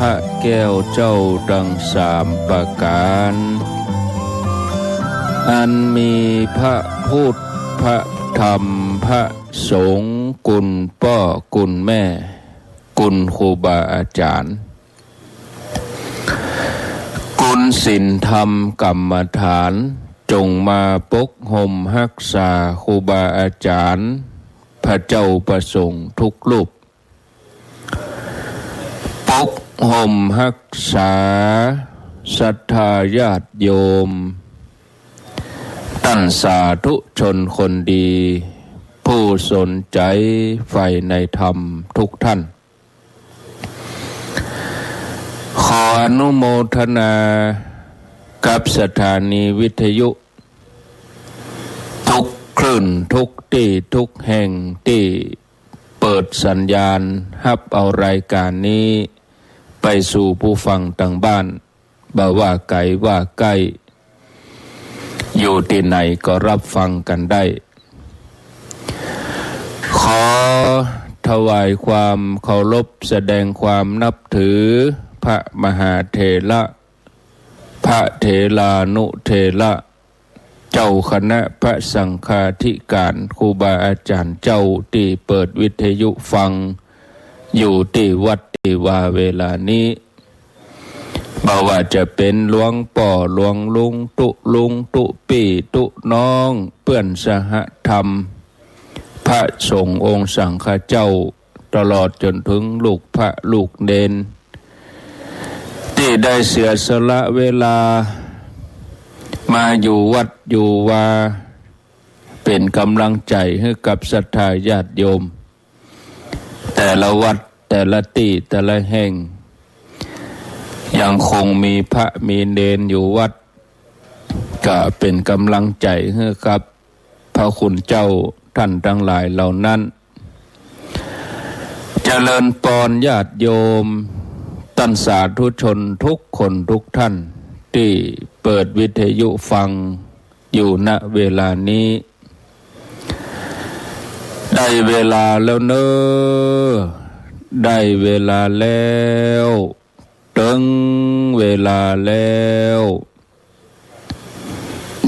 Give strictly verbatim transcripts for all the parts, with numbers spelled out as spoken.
ระแก้วเจ้าตังสามประก๋าน อันมีพระพุทธ พระธรรม พระสงฆ์ กุณป้อ กุณแม่ กุณครูบาอาจ๋ารย์ กุณศีลธรรมกรรมฐาน จงมาปกห่มฮักษาครูบาอาจ๋ารย์ พระเจ้าพระสงฆ์ทุกรูป ปกห่มฮักษาศรัทธาญาติโยม ต้านสาธุชนคนดี ผู้สนใจ๋ใฝ่ในธรรมทุกท่าน ขออนุโมทนากับสถานีวิทยุ ทุกคลื่น ทุกตี้ ทุกแห่ง ตี้เปิดสัญญาณฮับเอารายก๋านนี้ ไปสู่ผู้ฟังตางบ้าน บ่ว่าไก๋ว่าใก้ อยู่ตี้ไหนก็ฮับฟังกั๋นได้ ขอถวายความเคารพ แสดงความนับถือ พระมหาเถระ พระเถรานุเถระ เจ้าคณะพระสังฆาธิการ ครูบาอาจ๋ารย์เจ้าตี้เปิดวิทยุฟัง อยู่ตี้วัดตี้วาเวลานี้ บ่ว่าจะเป๋นหลวงป้อ หลวงลุง ตุ๊ลุง ตุ๊ปี้ ตุ๊น้อง เปื้อนสหธรรม พระสงฆ์องค์สังฆเจ้า ตลอดจ๋นเถิงลูกพระลูกเณร ตี้ได้เสียสละเวลา มาอยู่วัดอยู่วา เป๋นก๋ำลังใจ๋หื้อกับศรัทธาญาติโยม แต่ละวัดแต่ละตี้แต่ละแห่ง ยังคงมีพระมีเณรอยู่วัด ก็เป๋นก๋ำลังใจ๋หื้อกับพระคุณเจ้าต้านตังหลายเหล่านั้น เจริญปอนญาติโยม ต้านสาธุชนทุกคนทุกท่าน ตี้เปิดวิทยุฟัง อยู่ ณ เวลานี้ ได้เวลาแล้วเน่อ ได้เวลาแล้ว เถิงเวลาแล้ว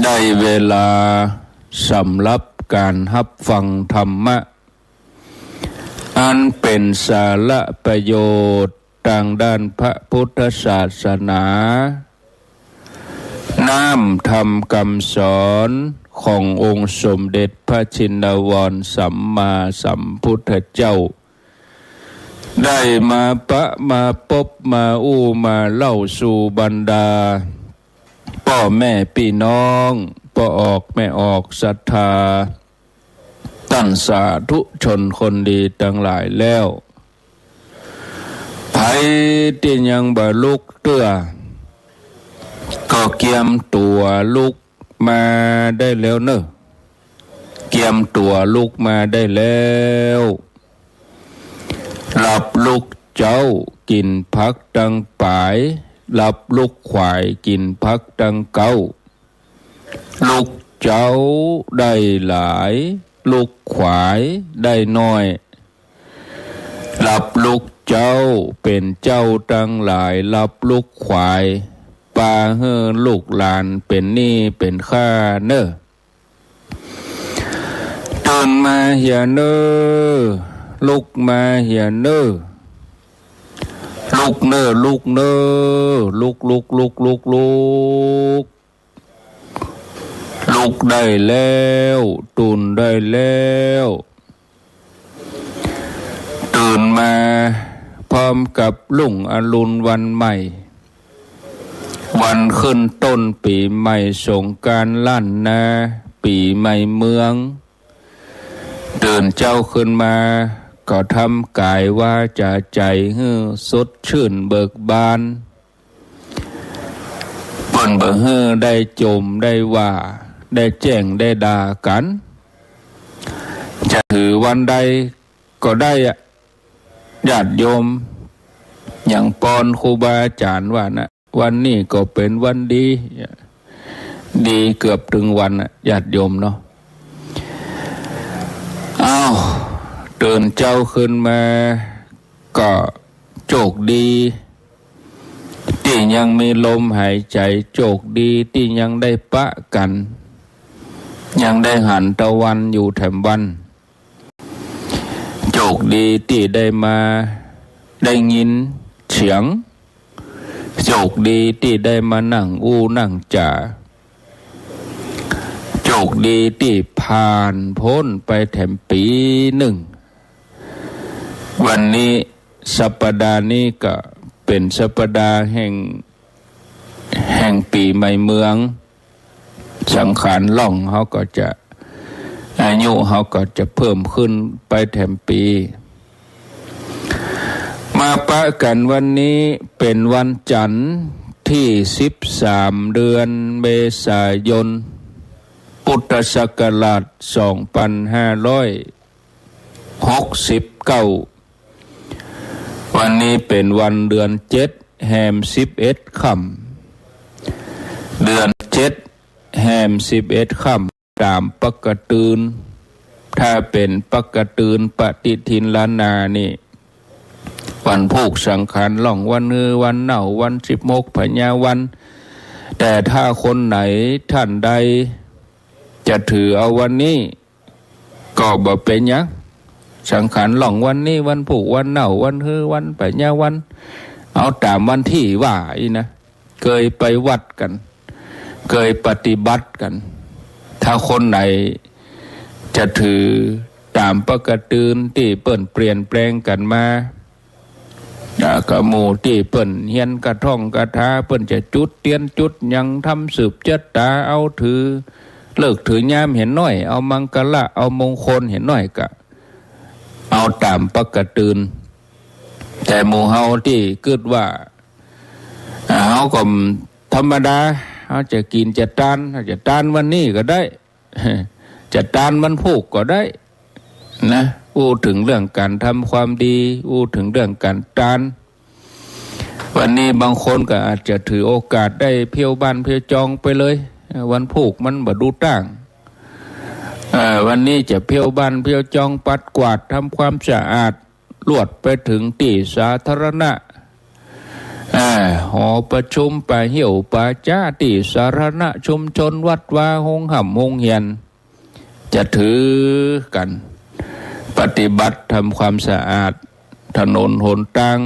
ได้เวลาสำหรับก๋านฮับฟังธรรมะ อันเป๋นสาระประโยชน์ตางด้านพระพุทธศาสนา น้ำธรรมกำสอนขององค์สมเด็จพระชินวรสัมมาสัมพุทธเจ้า ได้มาปะมาปบมาอู้มาเล่าสู่บรรดา ป้อแม่ปี้น้อง ป้อออกแม่ออกศรัทธา ต้านสาธุชนคนดีตังหลายแล้ว ใผตี้ยังบ่ลุกเตื้อ ก็เกียมตั๋วลุกมาได้แล้วเน่อ เกียมตั๋วลุกมาได้แล้ว หลับลุกเจ๊า กิ๋นผักตังป๋าย หลับลุกขวาย กิ๋นผักตังเก๊า ลุกเจ๊าได้หลาย ลุกขวายได้น้อย หลับลุกเจ๊าเป๋นเจ้าตังหลาย หลับลุกขวาย ปาหื้อลูกหลานเป๋นหนี้เป๋นค่าเน่อ ตื่นมาเหียเน่อ ลุกมาเหียเน่อ ลุกเน่อ ลุกเน่อ ลุก ลุก ลุก ลุก ลุก ลุกได้แล้ว ตื่นได้แล้ว ตื่นมาพร้อมกับรุ่งอรุณวันใหม่ วันขึ้นต้นปี๋ใหม่ สงกรานต์ล้านนา ปี๋ใหม่เมือง ตื่นเจ๊าขึ้นมา ก็ทำก๋ายวาจ๋าใจ๋หื้อสดชื่นเบิกบาน เปิ้นบ่หื้อได้จ่มได้ว่า ได้แจ้งได้ด่ากั๋น จะถือวันใดก็ได้อะ ญาติโยม อย่างปอนครูบาอาจ๋ารย์ว่านะ วันนี้ก็เป๋นวันดี ดีเกือบตึงวันอะ ญาติโยมเนาะ อ้าว ตื่นเจ๊าขึ้นมา ก็โจคดี ตี้ยังมีลมหายใจ๋ โจคดีตี้ยังได้ปะกั๋น ยังได้หันตะวันอยู่แถมวัน โจคดีตี้ได้มาได้ยินเสียง โจคดีตี้ได้มานั่งอู้นั่งจ๋า โจคดีตี้ผ่านป๊นไปแถมปี๋นึ่ง วันนี้สัปดาห์นี้ก็เป๋นสัปดาห์แห่ง แห่งปี๋ใหม่เมือง สังขารล่องเฮาก็จะ อายุเฮาก็จะเพิ่มขึ้นไปแถมปี๋ มาปะกั๋นวันนี้เป๋นวันจั๋นทร์ตี้สิบสาม เดือนเมษายน พุทธศักราชสองปันห้าร้อยหกสิบเก้า วันนี้เป๋นวันเดือนเจ็ด แฮมสิบเอ็ดค่ำ เดือนเจ็ด แฮมสิบเอ็ดค่ำ ต๋ามปกติ ถ้าเป๋นปกติปฏิทินล้านนานี่ วันพูกสังขารล่อง วันฮือ วันเน่า วันสิบหกพญาวัน แต่ถ้าคนไหนท่านใดจะถือเอาวันนี้ ก็บ่เป๋นหยัง สังขารล่องวันนี้ วันพูก วันเน่า วันฮือ วันพญาวัน เอาต๋ามวันตี้ว่าอี้นะ เกยไปวัดกั๋น เกยปฏิบัติกั๋น ถ้าคนไหนจะถือต๋ามปกติตี้เปิ้นเปลี่ยนแปลงกั๋นมา อ่า ก็หมู่ตี้เปิ้นเฮียนกะท่องกะถา เปิ้นจะจุดเตียนจุดหยัง ทำสืบจะต๋า เอาถือฤกษ์ถือยามเหียน้อย เอามังคละ เอามงคลเหียน้อย ก็เอาต๋ามปกติ แต่หมู่เฮาตี้กึ๊ดว่า อ่า เฮาก็ธรรมดา เฮาจะกิ๋นจะตาน เฮาจะตานวันนี้ก็ได้ จะตานวันพูกก็ได้นะ อู้เถิงเรื่องก๋านทำความดี อู้เถิงเรื่องก๋านตาน วันนี้บางคนก็อาจจะถือโอกาสได้เผี้ยวบ้านเผี้ยวจองไปเลย วันพูกมันบ่ดูต้าง เอ่อ วันนี้จะเผี้ยวบ้านเผี้ยวจอง ปัดกวาดทำความสะอาด ลวดไปเถิงตี้สาธารณะ อ่า หอประชุม ป่าเฮี้ยวป่าจ๊า ตี้สาธารณะชุมชน วัดวา โฮงฮ่ำโฮงเฮียน จะถือกั๋นปฏิบัติทำความสะอาดถนนหนตาง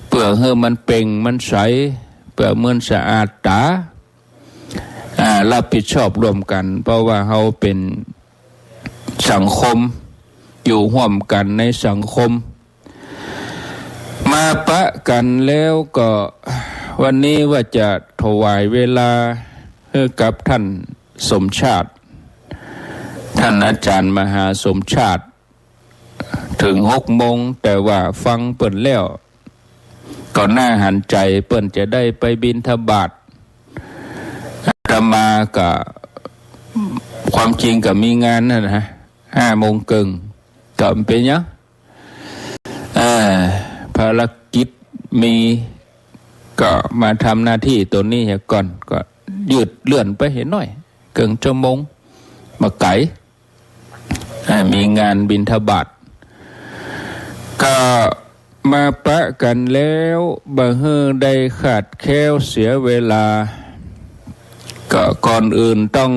เปื้อหื้อมันเป่งมันใส เปื้อมันสะอาดต๋า อ่า รับผิดชอบร่วมกั๋น เพราะว่าเฮาเป๋นสังคม อยู่ฮ่วมกั๋นในสังคม มาปะกั๋นแล้วก็ วันนี้ว่าจะถวายเวลาหื้อกับท่านสมชาติ ท่านอาจ๋ารย์มหาสมชาติ เถิงหกโมง แต่ว่าฟังเปิ้นแล้ว ก็น่าหันใจ๋ เปิ้นจะได้ไปบิณฑบาต อาตมาก็ ความจริงก็มีงานนั่นนะ ห้าโมงเกิ่ง ก็บ่เป๋นหยัง เอ่อ ภารกิจมี ก็มาทำหน้าตี้โตนี้เหียก่อน ก็ยืดเลื่อนไปเหียน้อย เกิ่งชั่วโมง บ่ไก๋ อ่า มีงานบิณฑบาต ก็มาปะกั๋นแล้ว บ่หื้อได้ขาดแคลนเสียเวลา ก็ก่อนอื่นต้อง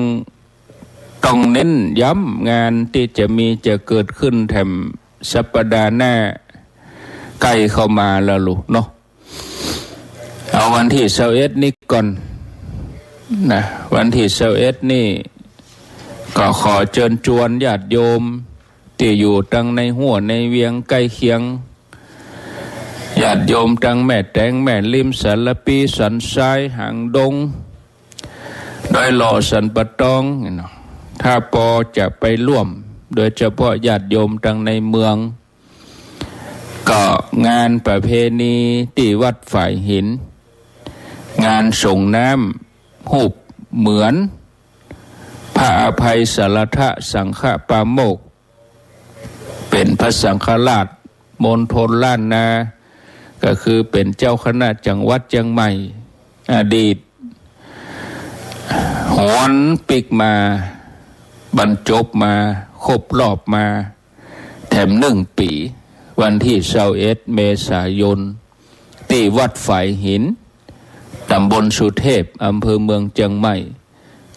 ต้องเน้นย้ำงานตี้จะมีจะเกิดขึ้นแถมสัปดาห์หน้า ใก้เข้ามาแล้วลูกเนาะ เอาวันตี้ซาวเอ็ดนี้ก่อนนะ วันตี้ซาวเอ็ดนี้ ก็ขอเจิญจวนญาติโยมตี้อยู่ตังในฮั่วในเวียงใก้เคียง ญาติโยมตังแม่แตง แม่ริม สารภี สันทราย หางดง ดอยหล่อ สันป่าตอง เนาะ ถ้าปอจะไปร่วม โดยเฉพาะญาติโยมตังในเมือง ก็งานประเพณีตี้วัดฝายหิน งานสรงน้ำฮูปเหมือนพระอภัยสารถะสังฆปาโมกข์ เป๋นพระสังฆราชมณฑลล้านนา ก็คือเป๋นเจ้าคณะจังหวัดเจียงใหม่ อดีต หวนปิ๊กมา บรรจบมา ครบรอบมา แถมนึ่งปี๋ วันตี้ซาวเอ็ดเมษายน ตี้วัดฝายหิน ต๋ำบลสุเทพ อำเภอเมืองเจียงใหม่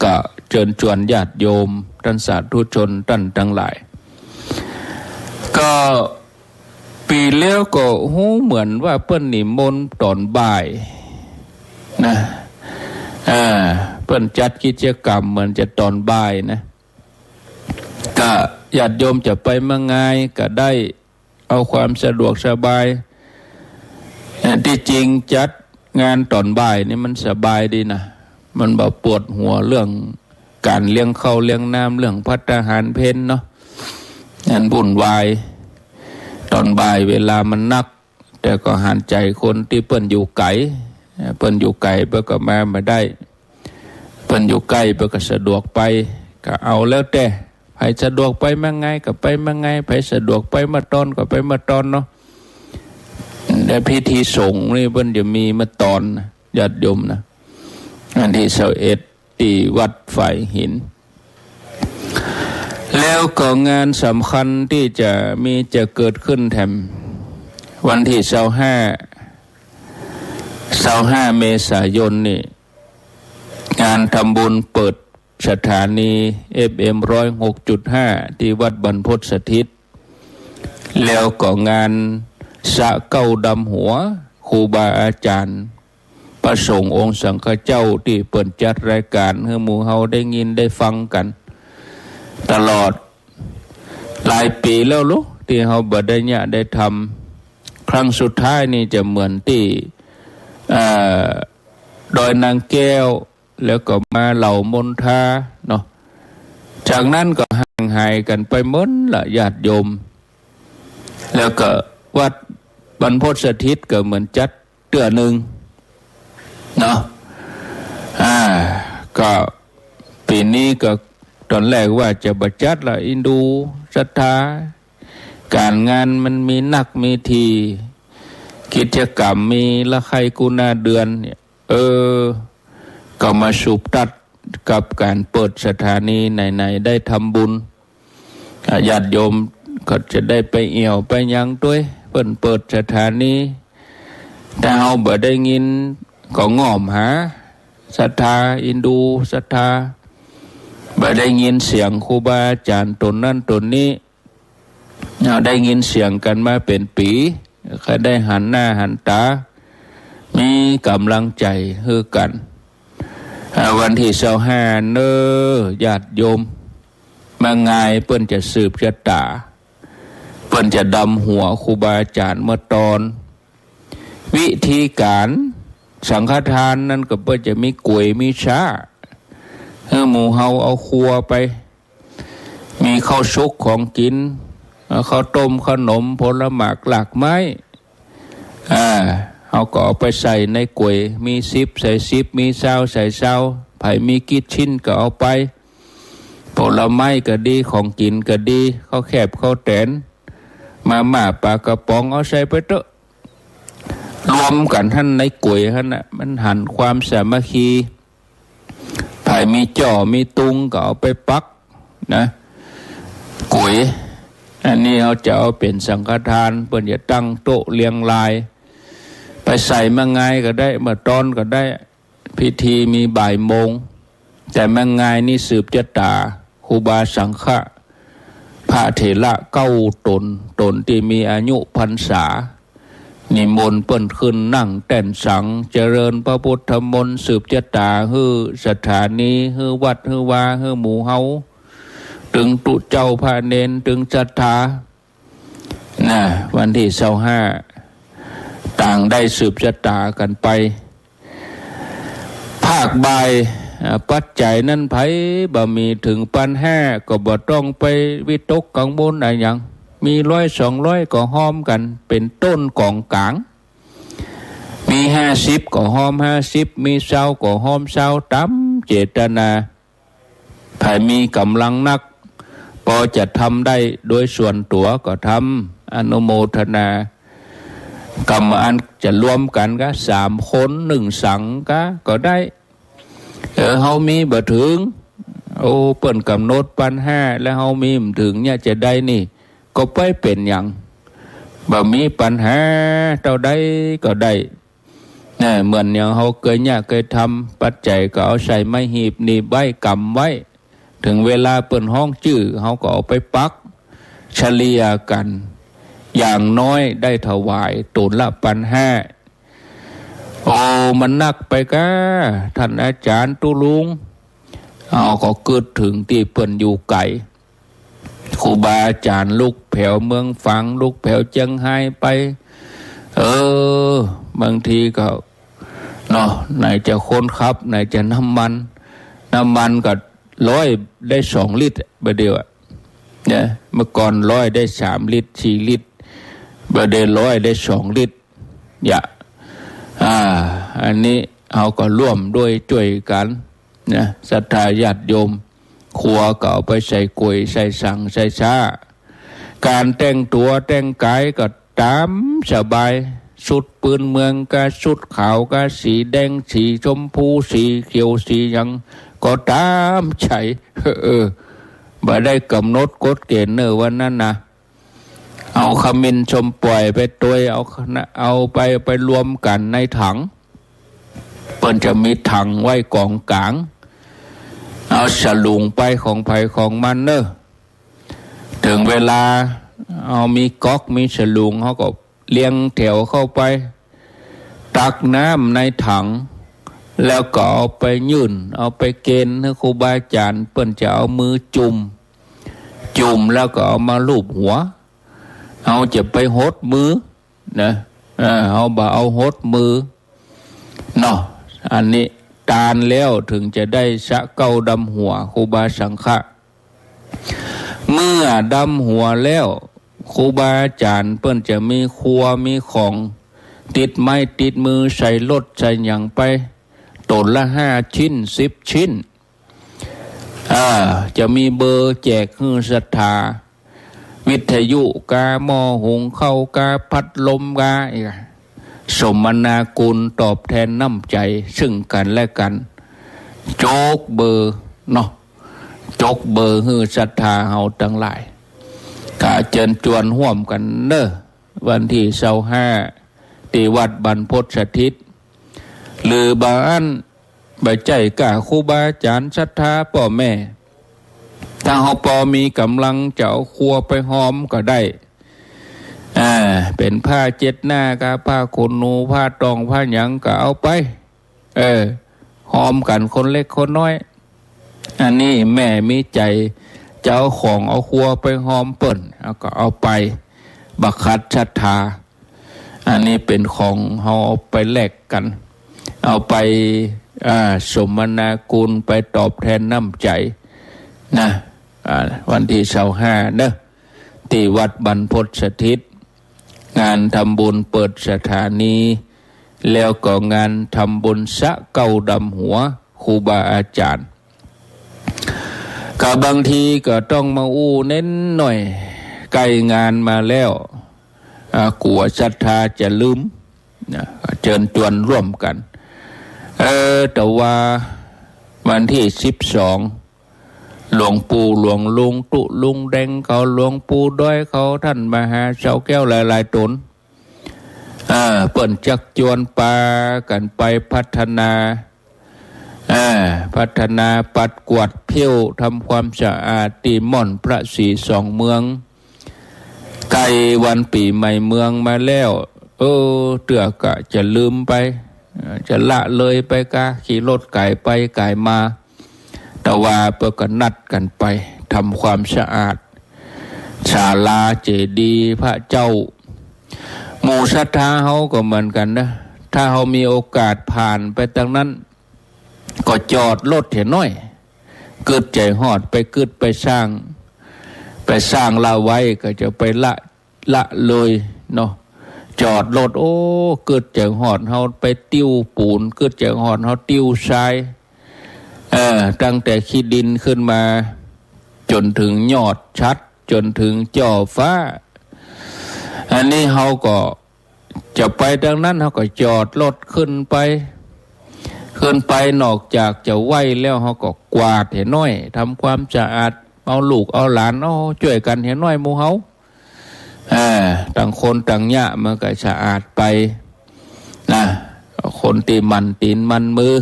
ก็เจิญจวนญาติโยมต้านสาธุชนต้านตังหลาย ก็ปี๋แล้วก็ฮู้เหมือนว่าเปิ้นนิมนต์ต๋อนบ่ายนะ อ่า เปิ้นจัดกิจกรรมเหมือนจะต๋อนบ่ายนะ ก็ญาติโยมจะไปเมื่องายก็ได้ เอาความสะดวกสบาย เอ่อ ตี้จริงจัดงานต๋อนบ่ายนี่มันสบายดีนะ มันบ่ปวดหัวเรื่องก๋านเลี้ยงข้าวเลี้ยงน้ำ เรื่องภัตตาหารเพลเนาะ อันวุ่นวาย ต๋อนบ่ายเวลามันนัก แต่ก็หันใจ๋คนตี้เปิ้นอยู่ไก๋ เปิ้นอยู่ไก๋เปิ้นก็มาบ่ได้ เปิ้นอยู่ใก้เปิ้นก็สะดวกไป ก็เอาแล้วแต่ ใผสะดวกไปเมื่องายก็ไปเมื่องาย ใผสะดวกไปเมื่อตอนก็ไปเมื่อตอนเนาะ และพิธีสงฆ์นี่เปิ้นจะมีเมื่อตอนนะ ญาติโยมนะ อันตี้ซาวเอ็ดตี้วัดฝายหิน แล้วก็งานสำคัญตี้จะมีจะเกิดขึ้นแถม วันตี้ซาวห้า ซาวห้าเมษายนนี่ งานทำบุญเปิดสถานี เอฟเอ็ม ร้อยหกจุดห้า ตี้วัดบรรพตสถิต แล้วก็งานสะเก๊าดำหัวครูบาอาจ๋ารย์ พระสงฆ์องค์สังฆเจ้าตี้เปิ้นจัดรายก๋านหื้อหมู่เฮาได้ยินได้ฟังกั๋นตลอดหลายปี๋แล้วลุ ตี้เฮาบ่ได้เยียะได้ทำ ครั้งสุดท้ายนี่จะเหมือนตี้ เอ่อ ดอยนางแก้ว แล้วก็มาเหล่ามณฑาเนาะ จากนั้นก็ห่างหายกั๋นไปหมดละญาติโยม แล้วก็วัดบรรพตสถิตก็เหมือนจัดเตื้อนึ่งเนาะ อ่า ก็ปี๋นี้ก็ต๋อนแรกว่าจะบ่จัดละ อินดูศรัทธา ก๋านงานมันมีนักมีถี่ กิจกรรมมีละใค่กู้หน้าเดือนเนี่ย เออ ก็มาสูบตัดกับก๋านเปิดสถานีไหนๆ ได้ทำบุญ อ่ะ ญาติโยมก็จะได้ไปเอี่ยวไปหยังตวย เปิ้นเปิดสถานี ถ้าเฮาบ่ได้ยินก็ง่อมหาศรัทธา อินดูศรัทธา บ่ได้ยินเสียงครูบาอาจ๋ารย์ต๋นนั้นต๋นนี้ เฮาได้ยินเสียงกั๋นมาเป๋นปี๋ ก็ได้หันหน้าหันต๋า มีก๋ำลังใจ๋หื้อกั๋น อ่า วันตี้ซาวห้าเน้อญาติโยม เมื่องายเปิ้นจะสืบจะต๋า เปิ้นจะดำหัวครูบาอาจ๋ารย์เมื่อตอน วิธีก๋านสังฆทานนั้นก็เปิ้นจะมีก๋วยมีซ้า หื้อหมู่เฮาเอาครัวไป มีข้าวสุกของกิ๋น เอ่อ ข้าวต้มขนมผลหมากหลากไม้ อ่า เฮาก็เอาไปใส่ในก๋วย มีสิบใส่สิบ มีซาวใส่ซาว ใผมีกี่ชิ้นก็เอาไป ผลไม้ก็ดี ของกิ๋นก็ดี ข้าวแคบข้าวแตน มาม่าปลากระป๋อง เอาใส่ไปเต๊อะ รวมกั๋นหั้นในก๋วยหั้นน่ะ มันหันความสามัคคี ใผมีจ้อมีตุงก็เอาไปปักนะ ก๋วย อันนี้เฮาจะเอาเป๋นสังฆทาน เปิ้นจะตั้งโต๊ะเรียงราย ไปใส่เมื่องายก็ได้ เมื่อตอนก็ได้ พิธีมีบ่ายโมง แต่เมื่องายนี่สืบจะต๋า ครูบาสังฆะ พระเถระเก้าต๋น ต๋นตี้มีอายุพรรษา นิมนต์เปิ้นขึ้นนั่งแต้นสัง เจริญพระพุทธมนต์ สืบจะต๋า หื้อสถานี หื้อวัด หื้อวา หื้อหมู่เฮา ตึงตุ๊เจ้าพระเณร ตึงศรัทธา นะ วันตี้ซาวห้า ต่างได้สืบจะต๋ากั๋นไป ภาคบ่าย อ่า ปัจจัยนั้นใผบ่มีเถิงปันห้า ก็บ่ต้องไปวิตกกังวลอะหยัง มีร้อยสองร้อยก็ฮอมกั๋น เป๋นต้นก๋องก๋าง มีห้าสิบก็ฮอมห้าสิบ มีซาวก็ฮอมซาว ต๋ามเจตนา ใผมีก๋ำลังนัก ปอจะทำได้โดยส่วนตั๋วก็ทำ อนุโมทนา กำอันจะรวมกั๋นก็สามคนนึ่งสังก็ ก็ได้ เออ เฮามีบ่เถิง โอ้ เปิ้นก๋ำหนดปันห้า แล้วเฮามีบ่เถิงเนี่ยจะได้นี่ ก็บ่เป๋นหยัง บ่มีปัญหา เต้าใดก็ได้ เออ เหมือนอย่างเฮาเกยเยียะเกยทำ ปัจจัยก็เอาใส่ไม้หีบหนีบไว้ ก๋ำไว้ เถิงเวลาเปิ้นฮ้องจื้อ เฮาก็เอาไปปัก เฉลี่ยกั๋น อย่างน้อยได้ถวายต๋นละปันห้า โอ้ มันนักไปก้า ท่านอาจ๋ารย์ตุ๊ลุง เฮาก็กึ๊ดเถิงตี้เปิ้นอยู่ไก๋ ครูบาอาจ๋ารย์ลุกแผวเมืองฝาง ลุกแผวเจียงฮายไป เออ บางทีก็ เนาะ ไหนจะคนขับ ไหนจะน้ำมัน น้ำมันก็ร้อยได้สองลิตร บ่าเดี่ยวอะ เนี่ย เมื่อก่อนร้อยได้สามลิตร สี่ลิตร บ่าเดี่ยวร้อยได้สองลิตร อย่า อ่า อันนี้เฮาก็ร่วมด้วยจ้วยกั๋น นะ ศรัทธาญาติโยม ครัวก็เอาไปใส่ก๋วย ใส่สัง ใส่ซ้า ก๋านแต่งตั๋วแต่งก๋ายก็ต๋ามสบาย สุดปืนเมืองกา สุดขาวกา สีแดง สีชมพู สีเขียว สีหยัง ก็ต๋ามใจ๋ เออ บ่ได้ก๋ำหนดกฎเกณฑ์เน่อวันนั้นนะ เอาขมิ้นส้มป่อยไปตวย เอา เอาไป ไปรวมกั๋นในถัง เปิ้นจะมีถังไว้ก๋องก๋าง เอาสลุงไปของใผของมันเน่อ เถิงเวลา เอามีก๊อกมีสลุง เฮาก็เรียงแถวเข้าไป ตักน้ำในถัง แล้วก็เอาไปยื่น เอาไปเกณฑ์หื้อครูบาอาจ๋ารย์ เปิ้นจะเอามือจุ่ม จุ่มแล้วก็เอามาลูบหัว เฮาจะไปหดมือ นะ เออ เฮาบ่เอาหดมือ เนาะ อันนี้ตานแล้วเถิงจะได้สะเก๊าดำหัวครูบาสังฆะ เมื่อดำหัวแล้ว ครูบาอาจ๋ารย์เปิ้นจะมีครัวมีของ ติดไม้ติดมือ ใส่รถใส่หยังไป ต๋นละห้าชิ้น สิบชิ้น อ่า จะมีเบอร์แจกหื้อศรัทธา วิทยุกา หม้อหุงข้าวกา พัดลมกา อีกอะ สมนาคุณตอบแทนน้ำใจ๋ซึ่งกั๋นและกั๋น จกเบอร์เนาะ จกเบอร์หื้อศรัทธาเฮาตังหลาย ก็เจิญจวนฮ่วมกั๋นเน่อ วันตี้ซาวห้า ตี้วัดบรรพตสถิต หรือบ่อั้น บ่ใจ้ก้าครูบาอาจ๋ารย์ศรัทธาป้อแม่ ถ้าเฮาปอมีก๋ำลังจะเอาครัวไปฮอมก็ได้ อ่า เป๋นผ้าเจ็ดหน้ากา ผ้าขนหนู ผ้าตอง ผ้าหยังก็เอาไป เออ ฮอมกั๋นคนเล็กคนน้อย อันนี้แม่มีใจ๋จะเอาของเอาครัวไปฮอมเปิ้น เอาก็เอาไป บ่ขัดศรัทธา อันนี้เป๋นของเฮาเอาไปแลกกั๋น เอาไป อ่า สมนาคุณ ไปตอบแทนน้ำใจ๋นะ อ่า วันตี้ซาวห้าเนาะ ตี้วัดบรรพตสถิต งานทำบุญเปิดสถานี แล้วก็งานทำบุญสะเก๊าดำหัวครูบาอาจ๋ารย์ ก็บางทีก็ต้องมาอู้เน้นหน่อย ใก้งานมาแล้ว อ่า กั๋วศรัทธาจะลืมนะ เจิญจวนฮ่วมกั๋น เออ แต่ว่าวันตี้สิบสอง หลวงปู่หลวงลุงตุ๊ลุงแดงเขา หลวงปู่ด้อยเขา ท่านมหาเสาแก้วหลายๆ ต๋น เออ เปิ้นจักจวนปากั๋นไปพัฒนา เออ พัฒนาปัดกวาดเผี้ยว ทำความสะอาดตี้ม่อนพระศรีสองเมือง ใก้วันปี๋ใหม่เมืองมาแล้ว เออ เตื้อก็จะลืมไป เออ จะละเลยไปกา ขี่รถก๋ายไปก๋ายมา แต่ว่าเปิ้นก็นัดกั๋นไปทำความสะอาด ศาลาเจดีย์พระเจ้า หมู่ศรัทธาเฮาก็เหมือนกั๋นนะ ถ้าเฮามีโอกาสผ่านไปตางนั้น ก็จอดรถเหียน้อย กึ๊ดใจ๋ฮอด ไปกึ๊ดไปสร้าง ไปสร้างละไว้ก็จะไปละ ละเลยเนาะ จอดรถ โอ้ กึ๊ดใจ๋ฮอด เฮาไปติ้วปูน กึ๊ดใจ๋ฮอด เฮาติ้วทราย เออ ตั้งแต่ขี้ดินขึ้นมา จ๋นเถิงยอดฉัตร จ๋นเถิงจ่อฟ้า อันนี้เฮาก็จะไปตางนั้น เฮาก็จอดรถขึ้นไป ขึ้นไปนอกจากจะไหว้แล้ว เฮาก็กวาดเหียน้อย ทำความสะอาด เอาลูกเอาหลาน เอาจ้วยกั๋นเหียน้อยหมู่เฮา เออ ต่างคนต่างเยียะมันก็สะอาดไปนะ ค ตี้มั่นตี๋นมั่นมือ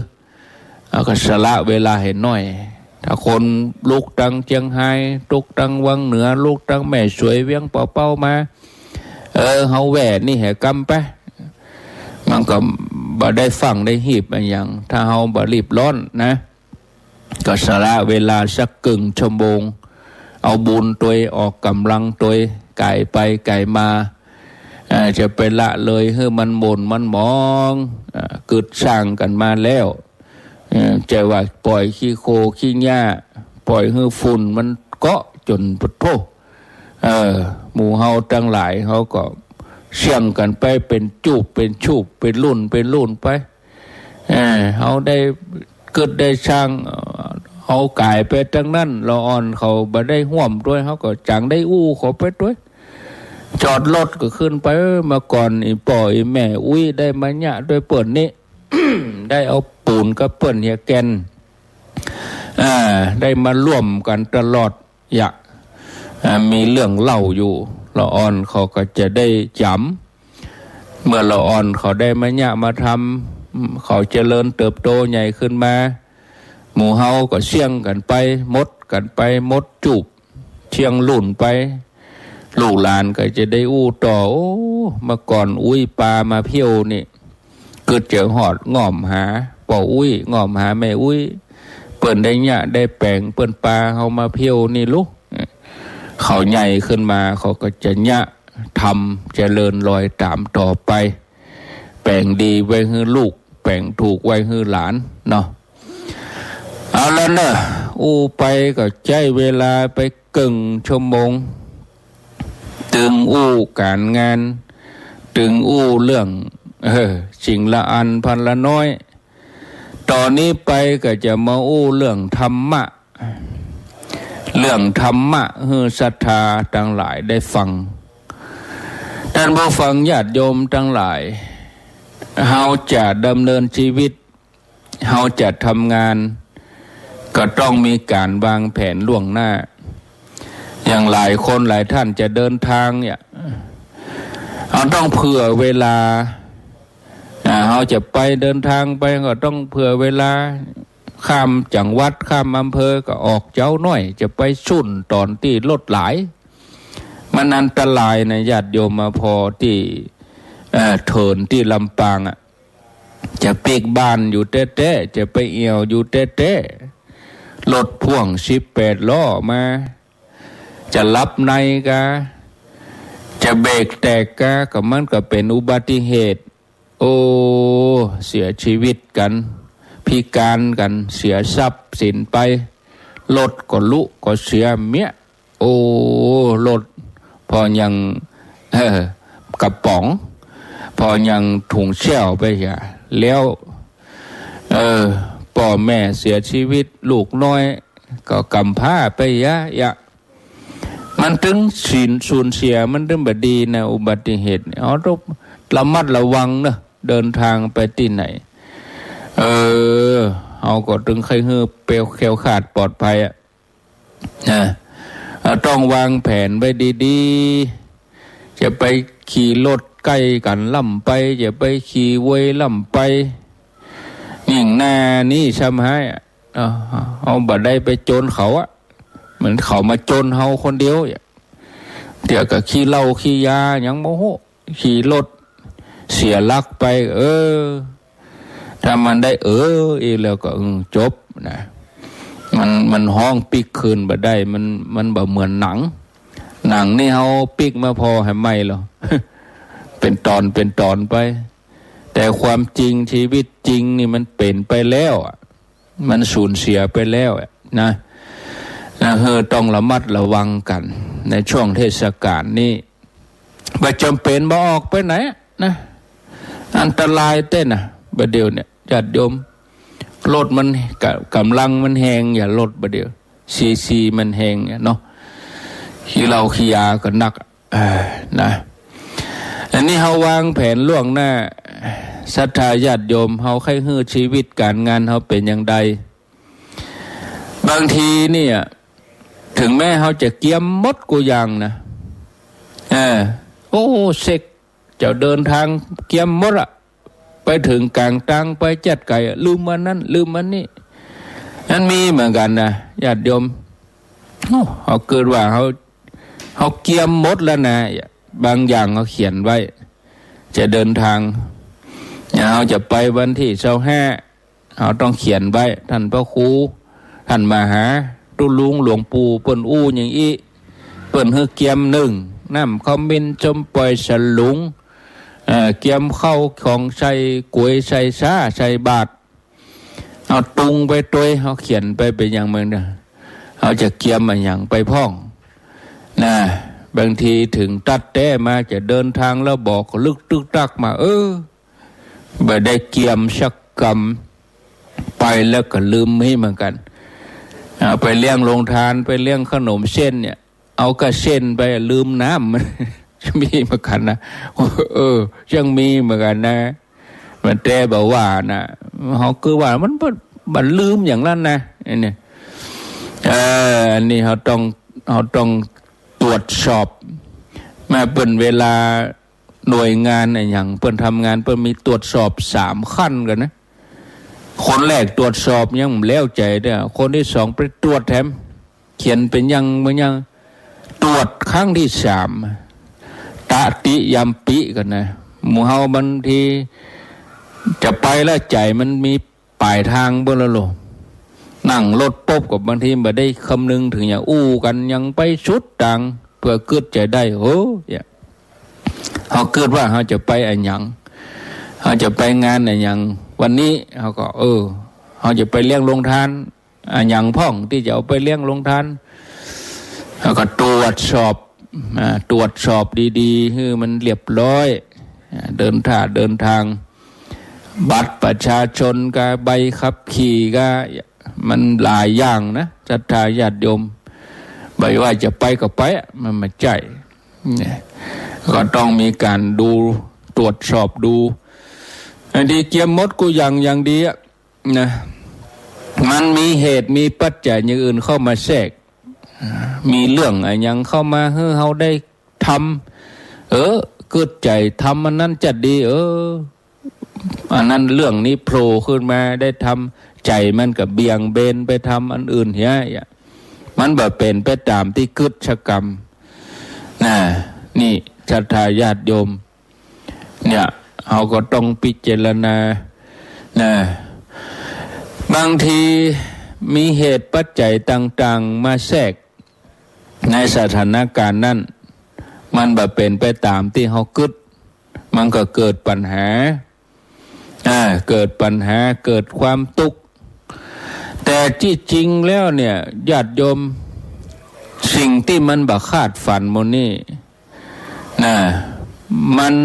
เฮาก็สละเวลาหื้อหน้อย ถ้าคนลุกตังเจียงฮาย ลุกตังวังเหนือ ลุกตังแม่สวยเวียงป่าเป้ามา เออ เฮาแว่นี่หื้อกำไป มันก็บ่ได้ฟั่งได้ฮีบอะหยัง ถ้าเฮาบ่รีบร้อนนะ ก็สละเวลาสักเกิ่งชั่วโมง เอาบุญตวย ออกก๋ำลังตวย ก๋ายไปก๋ายมา เอ่อ จะไปละเลยหื้อมันหม่นมันหมอง เอ่อ กึ๊ดสร้างกั๋นมาแล้ว เอ่อ จะว่าป่อยขี้โคลนขี้หญ้า ป่อยหื้อฝุ่นมันเกาะจ๋นปะโธ่ เออ หมู่เฮาตังหลาย เฮาก็เสี้ยงกั๋นไปเป๋นจูบเป๋นจูบ เป๋นรุ่นเป๋นรุ่นไป เออ เฮาได้กึ๊ดได้สร้าง เฮาก๋ายไปตังนั้น ละอ่อนเขาบ่ได้ฮ่วมตวย เฮาก็จั่งได้อู้เขาไปตวย จอดรถก็ขึ้นไป เออ เมื่อก่อนอี่ป้ออี่แม่อุ๊ยได้มาเยียะตวยเปิ้นนี้ ได้เอาปู๋นกับเปิ้นเหียแก่น อ่า ได้มาร่วมกั๋นตลอด เยียะ อ่า มีเรื่องเล่าอยู่ ละอ่อนเขาก็จะได้จ๋ำ เมื่อละอ่อนเขาได้มาเยียะมาทำ เขาเจริญเติบโตใหญ่ขึ้นมา หมู่เฮาก็เสี้ยงกั๋นไป หมดกั๋นไป หมดจูบ เสี้ยงรุ่นไป ลูกหลานก็จะได้อู้ต่อ โอ้ เมื่อก่อนอุ๊ยปามาเพี้ยวนี่ กึ๊ดจะฮอดง่อมหาป้ออุ๊ย ง่อมหาแม่อุ๊ย เปิ้นได้เยียะได้แป๋ง เปิ้นปาเฮามาเพี้ยวนี่ลูก เขาใหญ่ขึ้นมา เขาก็จะเยียะทำเจริญรอยต๋ามต่อไป แป๋งดีไว้หื้อลูก แป๋งถูกไว้หื้อหลานเนาะ เอาละเน่อ อู้ไปก็ใจ๊เวลาไปเกิ่งชั่วโมง ตึงอู้ก๋านงาน ตึงอู้เรื่อง เออ สิ่งละอันพันละน้อย ต่อนี้ไปก็จะมาอู้เรื่องธรรมะ เรื่องธรรมะหื้อศรัทธาตังหลายได้ฟัง ต้านผู้ฟังญาติโยมตังหลาย เฮาจะดำเนินชีวิต เฮาจะทำงาน ก็ต้องมีก๋านวางแผนล่วงหน้า อย่างหลายคนหลายท่านจะเดินทางเนี่ย เฮาต้องเผื่อเวลา อ่า เฮาจะไปเดินทางไปก็ต้องเผื่อเวลา ข้ามจังหวัดข้ามอำเภอก็ออกเจ๊าหน้อย จะไปสุนต๋อนตี้รถหลาย มันอันตรายนะญาติโยม มาผ่อตี้ เอ่อ เถินตี้ลำปางอะ จะปิ๊กบ้านอยู่แต๊ๆ จะไปเอี่ยวอยู่แต๊ๆ รถพ่วงสิบแปดล้อมา จะหลับในกา จะเบรกแตกกา ก็มันก็เป๋นอุบัติเหตุ โอ้ เสียชีวิตกั๋น พิก๋านกั๋น เสียทรัพย์สินไป รถก็ลุก็เสียเมี้ย โอ้ รถผ่อยัง เออ กระป๋อง ผ่อยังถุงแส้วไปเหีย แล้ว เออ ป้อแม่เสียชีวิต ลูกน้อยก็ก๋ำพร้าไปเหีย เหีย มันตึงสิน สูญเสีย มันตึงบ่ดีนะ อุบัติเหตุเนี่ย เฮาต้องระมัดระวังเนาะ เดินทางไปตี้ไหน เออ เฮาก็ตึงใค่หื้อแคล้ว แคล้วคลาดปลอดภัยอะ นะ เฮาต้องวางแผนไว้ดีๆ จะไปขี่รถใก้กั๋นล้ำไป จะไปขี่เวยล้ำไป ยิ่งหน้านี้ซ้ำฮ้ายอะ เฮา เฮาบ่ได้ไปจนเขาอะ เหมือนเขามาจนเฮาคนเดียวอะ เดี๋ยวก็ขี้เหล้าขี้ยาหยังบ่ฮู้ ขี่รถเสียหลักไป เออ ถ้ามันได้ เออ อีกแล้วก็ อืม จบนะ มัน มันฮ้องปิ๊กคืนบ่ได้ มัน มันบ่เหมือนหนัง หนังนี่เฮาปิ๊กมาผ่อหื้อใหม่แล้ว เป๋นต๋อน เป๋นต๋อนไป แต่ความจริง ชีวิตจริงนี่มันเป๋นไปแล้วอะ มันสูญเสียไปแล้วอะนะ นะ เฮาต้องระมัดระวังกั๋น ในช่วงเทศกาลนี้ บ่จ๋ำเป๋นบ่ออกไปไหนนะ อันตรายแต๊นะ บ่าเดี่ยวเนี่ย ญาติโยม รถมัน กะ ก๋ำลังมันแฮง อย่ารถบ่าเดี่ยว ซีซีมันแฮงเนาะ ขี้เหล้าขี้ยาก็นัก เออ นะ อันนี้เฮาวางแผนล่วงหน้า ศรัทธาญาติโยม เฮาใค่หื้อชีวิตก๋านงานเฮาเป๋นอย่างใด บางทีเนี่ย ถึงแม้เฮาจะเกียมหมดกู้อย่างนะ เออ โอ้ เสก เจ้าเดินทางเกียมหมดอะ ไปเถิงก๋างตาง ไปจัดก๋าย ลืมอันนั้น ลืมอันนี้ มันมีเหมือนกั๋นนะ ญาติโยม โอ้ เฮาเกิดว่าเฮา เฮาเกียมหมดแล้วนะ บางอย่างเฮาเขียนไว้ จะเดินทาง เฮาจะไปวันตี้ซาวห้า เฮาต้องเขียนไว้ ต้านพระครู ต้านมหาตุลุงหลวงปู่ เปิ้นอู้อย่างอี้ เปิ้นหื้อเกียมนึ่ง น้ำขมิ้น ส้มป่อย สลุง เอ่อ เกียมข้าวของใส่ก๋วย ใส่ซ้า ใส่บาตร เฮาตุงไปตวย เฮาเขียนไป เป๋นอย่างเมืองเน่อ เฮาจะเกียมอะหยังไปพ่อง นะ บางทีเถิงตั๊ดแต๊มา จะเดินทางแล้วบอกลึกตึกตักมา เออ บ่ได้เกียมสักกำ ไปแล้วก็ลืมมีเหมือนกั๋น เอาไปเลี้ยงโฮงตาน ไปเลี้ยงขนมเส้นเนี่ย เอาก้าเส้นไป ลืมน้ำ มีเหมือนกั๋นนะ เออ ยังมีเหมือนกั๋นนะ มันแต่บ่ว่านะ เฮาคือว่ามันบ่ บ่ลืมอย่างนั้นนะ อันนี้ เออ อันนี้เฮาต้อง เฮาต้องตรวจสอบ มาเปิ้นเวลา หน่วยงานอะหยัง เปิ้นทำงาน เปิ้นมีตรวจสอบสามขั้นกั๋นนะ คนแรกตรวจสอบยังบ่แล้วใจ๋เตื้อ คนตี้สองไปตรวจแถม เขียนเป๋นอย่าง เป๋นอย่าง ตรวจครั้งตี้สาม ตติยัมปิกั๋นนะ หมู่เฮาบางที จะไปแล้วใจ๋มันมี ป๋ายตางเปิ้นแล้วโล นั่งรถปุ๊บก็บางทีบ่ได้คำนึงเถิงอย่าง อู้กั๋นยังไปสุดตาง เปื้อกึ๊ดใจ๋ได้ โอ้ เนี่ย เฮากึ๊ดว่าเฮาจะไปอะหยัง เฮาจะไปงานอะหยัง วันนี้ เฮาก็ เออ เฮาจะไปเลี้ยงโฮงตาน อะหยังพ่องตี้จะเอาไปเลี้ยงโฮงตาน เฮาก็ตรวจสอบ อ่า ตรวจสอบดีๆ หื้อมันเรียบร้อย อ่า เดินท่าเดินตาง บัตรประชาชนกับใบขับขี่กับ มันหลายอย่างนะ ศรัทธาญาติโยม บ่ว่าจะไปก็ไปอะ มันบ่ใจ้ เนี่ย ก็ต้องมีก๋านดู ตรวจสอบดู อันตี้เกียมหมดกู้อย่างอย่างดีอะ นะ มันมีเหตุมีปัจจัยอย่างอื่นเข้ามาแทรก มีเรื่องอะหยังเข้ามาหื้อเฮาได้ทำ เออ กึ๊ดใจ๋ทำอันนั้นจะดี เออ อันนั้นเรื่องนี้โผล่ขึ้นมาได้ทำ ใจ๋มันก็เบี่ยงเบนไปทำอันอื่นเหีย มันบ่เป๋นไปต๋ามตี้กึ๊ดสักกำ นะ นี่ ศรัทธาญาติโยม เนี่ย เฮาก็ต้องพิจารณา นะ บางทีมีเหตุปัจจัยต่างๆ มาแทรกในสถานการณ์นั้น มันบ่เป๋นไปต๋ามตี้เฮากึ๊ด มันก็เกิดปัญหา อ่า เกิดปัญหา เกิดความตุ๊กข์ แต่ตี้จริงแล้วเนี่ย ญาติโยม สิ่งตี้มันบ่คาดฝันหมู่นี้นะ มัน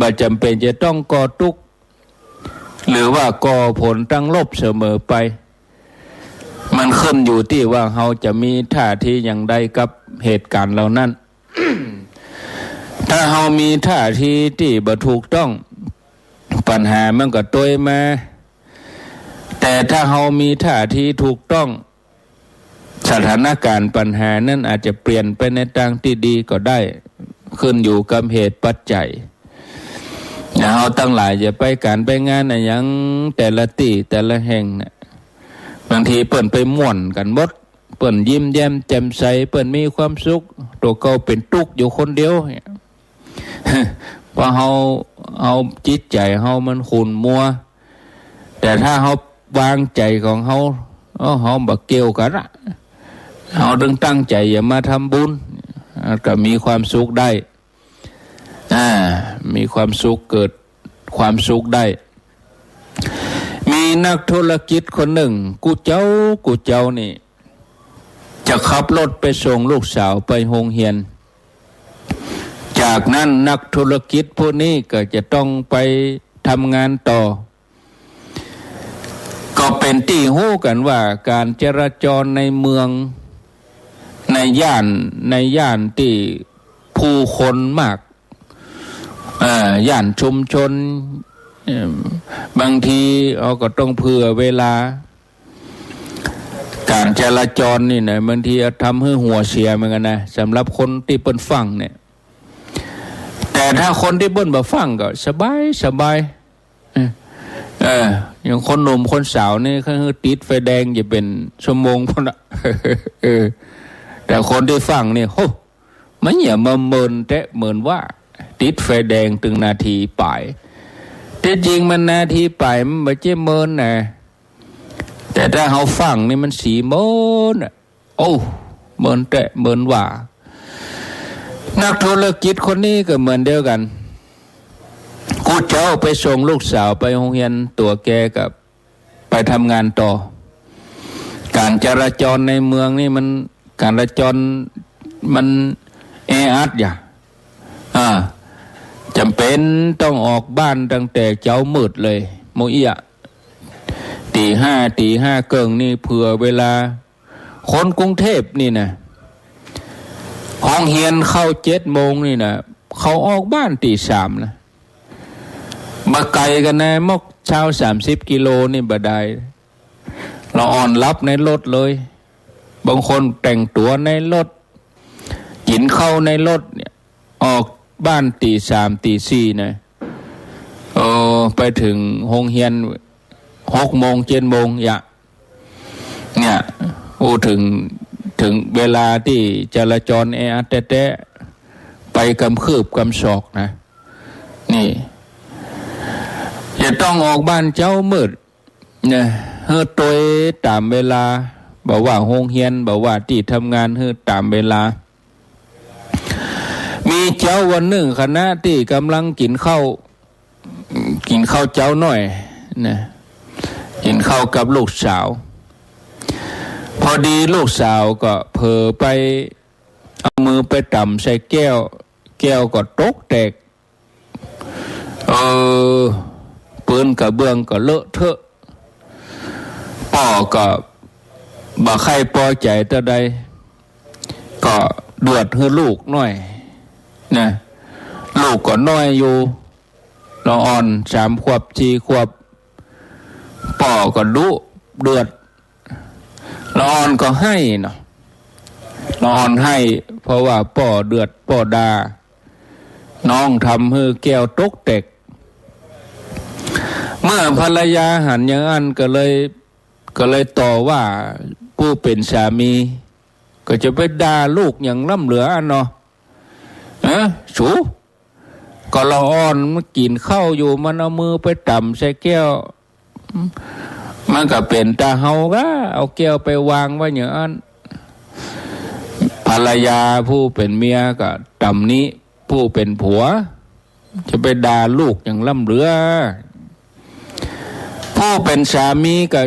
บ่จ๋ำเป๋นจะต้องก่อตุ๊กข์ หรือว่าก่อผลตางลบเสมอไป มันขึ้นอยู่ตี้ว่าเฮาจะมีท่าทีอย่างใดกับเหตุก๋ารณ์เหล่านั้น ถ้าเฮามีท่าทีตี้บ่ถูกต้อง ปัญหามันก็ตวยมา แต่ถ้าเฮามีท่าทีถูกต้อง สถานการณ์ปัญหานั้นอาจจะเปลี่ยนไปในตางตี้ดีก็ได้ ขึ้นอยู่กับเหตุปัจจัย เฮาตังหลายจะไปก๋านไปงานอะหยังแต่ละตี้แต่ละแห่งเนี่ย บางทีเปิ้นไปม่วนกั๋นหมด เปิ้นยิ้มแย้มแจ่มใส เปิ้นมีความสุข ตั๋วเก่าเป๋นตุ๊กข์อยู่คนเดียวเนี่ย เพราะเฮา เฮาจิตใจ๋เฮามันขุ่นมัว แต่ถ้าเฮาวางใจ๋ของเฮา เออ เฮาบ่เกี่ยวกั๋นอะ เฮาต้องตั้งใจ๋จะมาทำบุญ ก็มีความสุขได้ อ่า มีความสุข เกิดความสุขได้ มีนักธุรกิจคนนึ่ง กู้เจ้า กู้เจ้านี่ จะขับรถไปส่งลูกสาวไปโฮงเฮียน จากนั้นนักธุรกิจผู้นี้ก็จะต้องไปทำงานต่อ ก็เป๋นตี้ฮู้กั๋นว่าก๋านจราจรในเมือง ในย่าน ในย่านตี้ผู้คนมาก เอ่อ ย่านชุมชน เอ่อ บางทีเฮาก็ต้องเผื่อเวลา ก๋านจราจรนี่นะ บางทีเอาทำหื้อหัวเสียเหมือนกั๋นนะ สำหรับคนตี้เปิ้นฟั่งเนี่ย แต่ถ้าคนตี้เปิ้นบ่ฟั่งก็สบาย สบาย เออ เออ อย่างคนหนุ่มคนสาวนี่ เขาหื้อติดไฟแดงจะเป๋นชั่วโมงปู้นน่ะ เออ แต่คนตี้ฟั่งนี่ โห มันอย่ามาเมินแต๊เมินว่า ติดไฟแดงตึงนาทีป๋าย ตี้จริงมันนาทีป๋าย มันบ่ใจ้เมินนะ แต่ถ้าเฮาฟั่งนี่มันสีเมินน่ะ โอ้ เมินแต๊เมินว่า นักธุรกิจคนนี้ก็เหมือนเดียวกั๋น กู้เจ๊าไปส่งลูกสาวไปโฮงเฮียน ตั๋วแกก็ไปทำงานต่อ ก๋านจราจรในเมืองนี่มัน ก๋านจราจรมันแออัดอย่า อ่า จ๋ำเป๋นต้องออกบ้านตั้งแต่เจ๊ามืดเลย โมเอี้ย ตี๋ห้า ตี๋ห้าเกิ่งนี่เผื่อเวลา คนกรุงเทพฯนี่นะ โฮงเฮียนเข้าเจ็ดโมงนี่นะ เขาออกบ้านตี๋สามนะ บ่ไก๋กั๋นนะ มอกซาวสามสิบกิโลนี่บ่ได้ ละอ่อนหลับในรถเลย บางคนแต่งตั๋วในรถ กิ๋นข้าวในรถเนี่ย ออกบ้านตี๋สามตี๋สี่นะ เออ ไปเถิงโฮงเฮียนหกโมงเจ็ดโมงอย่า เนี่ย โอ้ เถิง เถิงเวลาตี้จราจรแออัดแต๊ๆ ไปกำคืบกำศอกนะ นี่ จะต้องออกบ้านเจ๊ามืด เนี่ย หื้อตวยต๋ามเวลา บ่ว่าโฮงเฮียน บ่ว่าตี้ทำงาน หื้อต๋ามเวลา มีเจ๊าวันนึ่ง ขณะตี้ก่ำลังกิ๋นข้าว กิ๋นข้าวเจ๊าน้อยนะ กิ๋นข้าวกับลูกสาว พอดีลูกสาวก็เผลอไป เอามือไปต่ำใส่แก้ว แก้วก็ตกแตก เออ ปื๊นกระเบื้องก็เลอะเทอะ ป้อก็บ่ใค่ปอใจ๋เต้าใด ก็เดือดหื้อลูกน้อยนะ ลูกก็น้อยอยู่ ละอ่อนสามขวบสี่ขวบ ป้อก็ดุเดือด ละอ่อนก็ไห้เนาะ ละอ่อนไห้ เพราะว่าป้อเดือดป้อด่า น้องทำหื้อแก้วตกแตก เมื่อภรรยาหันอย่างอั้นก็เลย ก็เลยต่อว่าผู้เป๋นสามี ก็จะไปด่าลูกอย่างล้ำเหลืออั้นเนาะ เออ สู ก็ละอ่อนมันกิ๋นข้าวอยู่ มันเอามือไปต่ำใส่แก้ว มันก็เป๋นตาเฮาก็เอาแก้วไปวางไว้อย่างอั้น ภรรยาผู้เป๋นเมียก็ตำหนิผู้เป๋นผัว จะไปด่าลูกอย่างล้ำเหลือ ผู้เป๋นสามีก็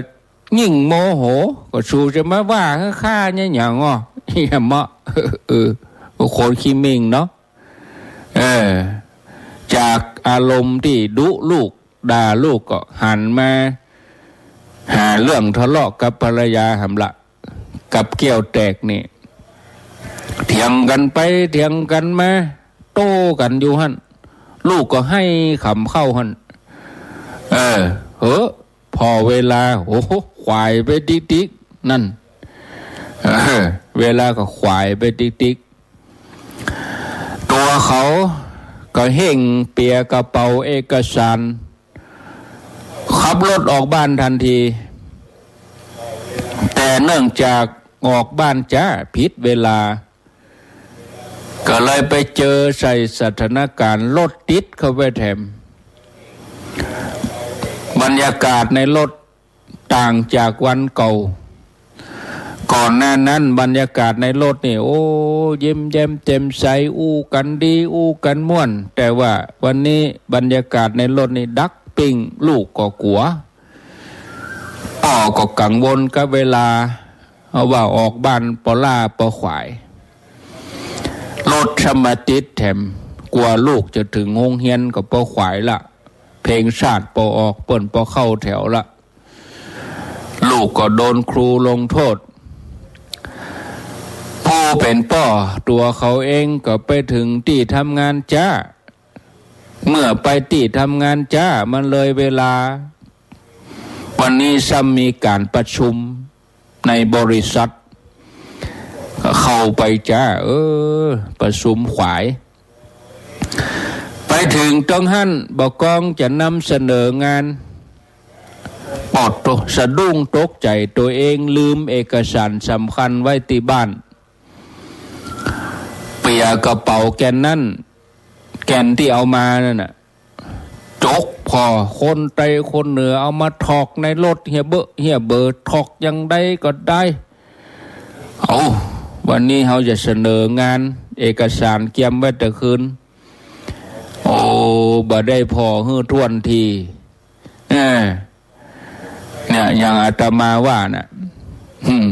ยิ่งโมโห ก็สูจะมาว่าหื้อข้าเนี่ยหยังอ้อ เหียเมาะ เออ คนขี้มิ่งเนาะ เออ จากอารมณ์ตี้ดุลูก ด่าลูกก็หันมาหาเรื่องทะเลาะกับภรรยาหำละ กับแก้วแตกนี่ เถียงกั๋นไปเถียงกั๋นมา โต้กั๋นอยู่หั้น ลูกก็ไห้ขำเข้าหั้น เออ เหอะ ผ่อเวลา โอ้โห ขวายไปติ๊กๆ นั่น เออ เวลาก็ขวายไปติ๊กๆ ตั๋วเขาก็เฮ่งเปียกระเป๋าเอกสาร ขับรถออกบ้านทันที แต่เนื่องจากออกบ้านจ๊าผิดเวลา ก็เลยไปเจอใส่สถานการณ์รถติดเข้าไปแถม บรรยากาศในรถต่างจากวันเก่า ก่อนหน้านั้นบรรยากาศในรถนี่ โอ้ ยิ้มแย้มแจ่มใส อู้กั๋นดี อู้กั๋นม่วน แต่ว่าวันนี้บรรยากาศในรถนี่ดักปิ้ง ลูกก็กั๋ว ป้อก็กังวลกับเวลา เพราะว่าออกบ้านปอล้าปอขวาย รถซ้ำมาติดแถม กั๋วลูกจะเถิงโฮงเฮียนก็ปอขวายละ เพลงชาติปอออก เปิ้นปอเข้าแถวละ ลูกก็โดนครูลงโต้ษ ผู้เป๋นป้อตั๋วเขาเองก็ไปเถิงตี้ทำงานจ๊า เมื่อไปตี้ทำงานจ๊ามันเลยเวลา วันนี้ซ้ำมีก๋านประชุมในบริษัท เข้าไปจ๊า เออ ประชุมขวาย ไปเถิงตรงหั้น บ่ากองจะนำเสนองาน ปอดโต สะดุ้งตกใจ๋ ตั๋วเองลืมเอกสารสำคัญไว้ตี้บ้าน เปียะกระเป๋าแก่นนั้น แก่นตี้เอามานั่นน่ะ จกผ่อ คนใต้คนเหนือเอามาถอกในรถ เหียเบ้อเหียเบ้อ ถอกอย่างใดก็ได้ เอา วันนี้เฮาจะเสนองาน เอกสารเกียมไว้แต่คืน โอ้ บ่ได้ผ่อหื้อถ้วนที เออ เนี่ย อย่างอาตมาว่าน่ะ อืม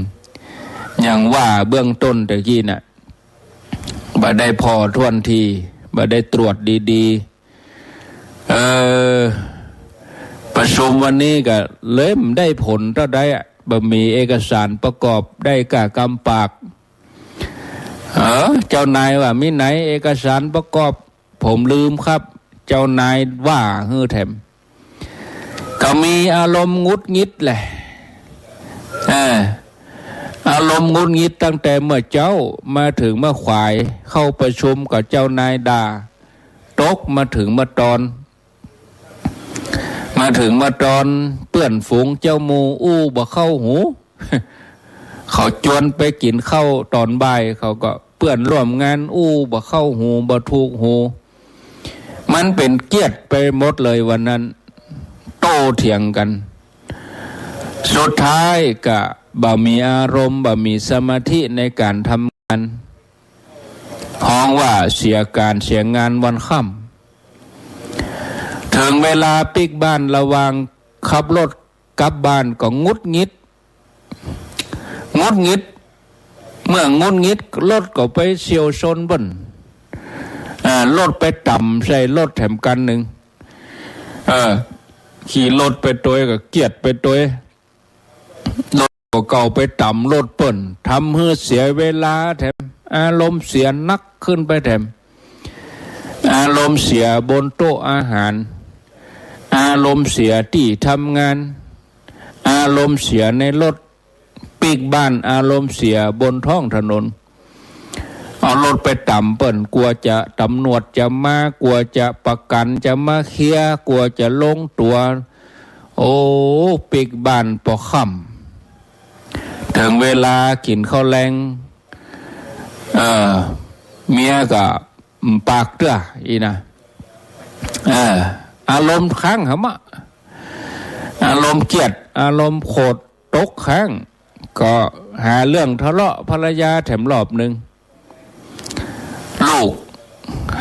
อย่างว่าเบื้องต้นตะกี้น่ะ บ่ได้ผ่อถ้วนที บ่ได้ตรวจดีๆ เออ ประชุมวันนี้ก็เลยบ่ได้ผลเต้าใดอะ บ่มีเอกสารประกอบ ได้ก้ากำปาก เออ เจ้านายว่า มีไหนเอกสารประกอบ ผมลืมครับ เจ้านายว่าหื้อแถม ก็มีอารมณ์หงุดหงิดแหละ เออ อารมณ์หงุดหงิดตั้งแต่เมื่อเจ๊า มาเถิงเมื่อขวาย เข้าประชุมก็เจ้านายด่า ตกมาเถิงเมื่อตอน มาเถิงเมื่อตอน เปื้อนฝูงเจ้าหมู่อู้บ่เข้าหู เขาจวนไปกิ๋นข้าวต๋อนบ่าย เขาก็เปื้อนร่วมงานอู้บ่เข้าหู บ่ถูกหู มันเป๋นเกียดไปหมดเลยวันนั้น โต้เถียงกั๋น สุดท้ายก็บ่มีอารมณ์ บ่มีสมาธิในก๋านทำงาน ฮ้องว่าเสียก๋านเสียงานวันค่ำ เถิงเวลาปิ๊กบ้าน ระหว่างขับรถกลับบ้านก็หงุดหงิด หงุดหงิด เมื่อหงุดหงิดรถก็ไปเฉี่ยวชนเปิ้น อ่า รถไปตำใส่รถแถมคันนึ่ง เออ ขี่รถไปตวยก็เกียดไปตวย รถก็เก่าไปตำรถเปิ้น ทำหื้อเสียเวลาแถม อารมณ์เสียหนักขึ้นไปแถม อารมณ์เสียบนโต๊ะอาหาร อารมณ์เสียตี้ทำงาน อารมณ์เสียในรถ ปิ๊กบ้าน อารมณ์เสียบนท้องถนน เอารถไปตำเปิ้น กั๋วจะต๋ำรวจจะมา กั๋วจะประกั๋นจะมาเคลียร์ กั๋วจะลงตั๋ว โอ้ ปิ๊กบ้านปอค่ำ เถิงเวลากิ๋นข้าวแลง เออ เมียก็บ่ปากเตื้ออี้นะ เออ อารมณ์ค้างหำอะ อารมณ์เกียด อารมณ์โขด ตกค้าง ก็หาเรื่องทะเลาะภรรยาแถมรอบนึ่ง ลูก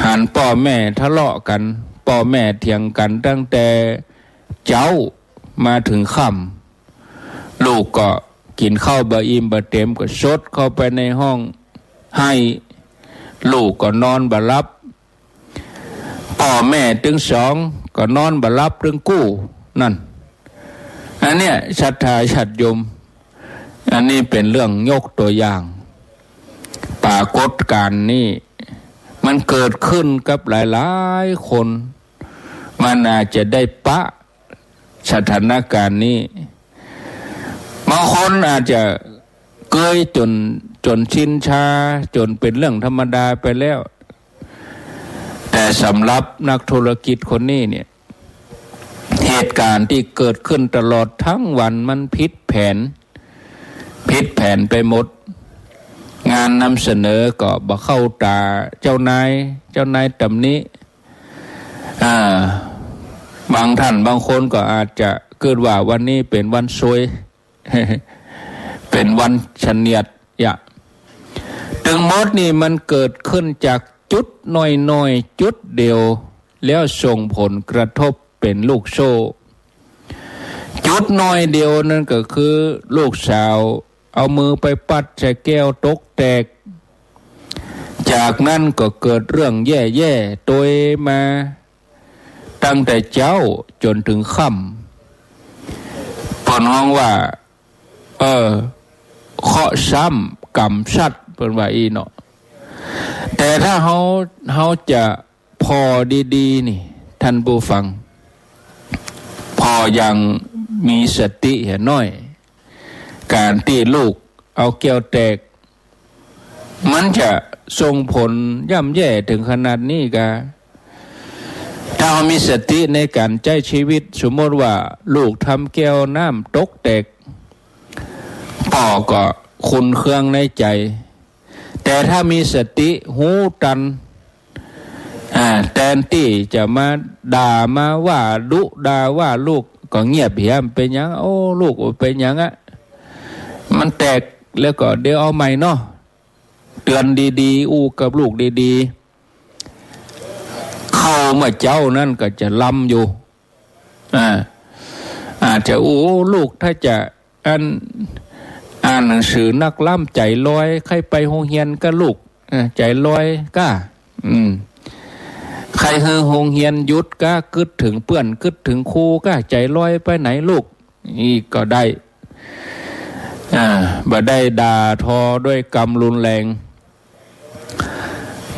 หันป้อแม่ทะเลาะกั๋น ป้อแม่เถียงกั๋นตั้งแต่เจ๊ามาเถิงค่ำ ลูกก็กิ๋นข้าวบ่อิ่มบ่เต็ม ก็ซดเข้าไปในห้องไห้ ลูกก็นอนบ่หลับ ป้อแม่ตึงสองก็นอนบ่หลับตึงกู้ นั่น อันเนี้ยศรัทธาญาติโยม อันนี้เป๋นเรื่องยกตั๋วอย่าง ปรากฏก๋ารณ์นี้มันเกิดขึ้นกับหลายๆ คน มันอาจจะได้ปะสถานก๋ารณ์นี้ บางคนอาจจะเกยจ๋น จ๋นชินชา จ๋นเป๋นเรื่องธรรมดาไปแล้ว แต่สำหรับนักธุรกิจคนนี้เนี่ย เหตุก๋ารณ์ตี้เกิดขึ้นตลอดตึงวันมันผิดแผน ผิดแผนไปหมด งานนำเสนอก็บ่เข้าต๋าเจ้านาย เจ้านายต๋ำหนิ อ่า บางท่านบางคนก็อาจจะกึ๊ดว่าวันนี้เป๋นวันซวย เป๋นวันเฉนียด ยะ ตึงหมดนี่มันเกิดขึ้นจากจุดน้อยๆ จุดเดียว แล้วส่งผลกระทบเป๋นลูกโซ่ จุดน้อยเดียวนั้นก็คือลูกสาวเอามือไปปัดใส่แก้วตกแตก จากนั้นก็เกิดเรื่องแย่ๆ ตวยมา ตั้งแต่เจ๊าจ๋นเถิงค่ำ เปิ้นฮ้องว่า เออ เคราะห์ซ้ำกรรมซัด เปิ้นว่าอี้เนาะ แต่ถ้าเฮา เฮาจะผ่อดีๆ นี่ ท่านผู้ฟัง ผ่ออย่างมีสติเหียน้อย ก๋ารณ์ตี้ลูกเอาแก้วแตก มันจะส่งผลย่ำแย่เถิงขนาดนี้กา ถ้าเฮามีสติในก๋านใจ๊ชีวิต สมมุติว่าลูกทำแก้วน้ำตกแตก ป้อก็ขุ่นเคืองในใจ๋ แต่ถ้ามีสติฮู้ตัน อ่า แตนตี้จะมาด่ามาว่าดุด่าว่าลูก ก็เงียบเหีย บ่เป๋นหยัง โอ้ ลูกบ่เป๋นหยังอะ มันแตกแล้วก็เดี๋ยวเอาใหม่เนาะ เตื๋อนดีๆ อู้กับลูกดีๆ เข้าเมื่อเจ๊านั้นก็จะลำอยู่ อ่า อาจจะ โอ้ ลูกถ้าจะ อัน อ่านหนังสือนักล้ำใจ๋ลอย ใค่ไปโฮงเฮียนก้าลูก อ่า ใจ๋ลอยก้า อืม ใค่หื้อโฮงเฮียนหยุดก้า กึ๊ดเถิงเปื้อน กึ๊ดเถิงครูก้า ใจ๋ลอยไปไหนลูก อี้ก็ได้ อ่า บ่ได้ด่าทอด้วยกำรุนแรง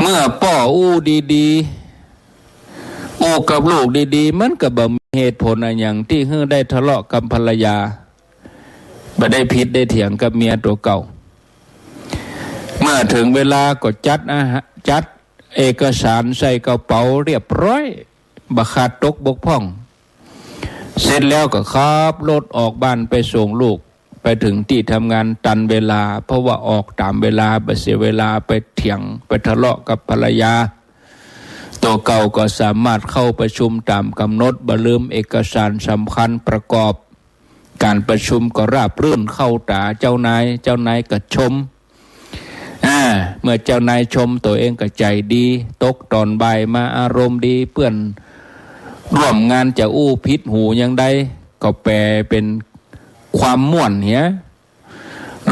เมื่อป้ออู้ดีๆ อู้กับลูกดีๆ มันก็บ่มีเหตุผลอะหยังตี้หื้อได้ทะเลาะกับภรรยา บ่ได้ผิดได้เถียงกับเมียตั๋วเก่า เมื่อเถิงเวลาก็จัดอาหาร จัดเอกสารใส่กระเป๋าเรียบร้อย บ่ขาดตกบกพร่อง เสร็จแล้วก็ขับรถออกบ้านไปส่งลูก ไปเถิงตี้ทำงานตันเวลา เพราะว่าออกต๋ามเวลา บ่เสียเวลาไปเถียง ไปทะเลาะกับภรรยา ตั๋วเก่าก็สามารถเข้าประชุมต๋ามก๋ำหนด บ่ลืมเอกสารสำคัญประกอบ ก๋านประชุมก็ราบรื่นเข้าต๋าเจ้านาย เจ้านายก็ชม อ่า เมื่อเจ้านายชมตั๋วเองก็ใจ๋ดี ตกต๋อนบ่ายมาอารมณ์ดี เปื้อนร่วมงานจะอู้ผิดหูหยังใด ก็แป๋เป๋นความม่วนเหีย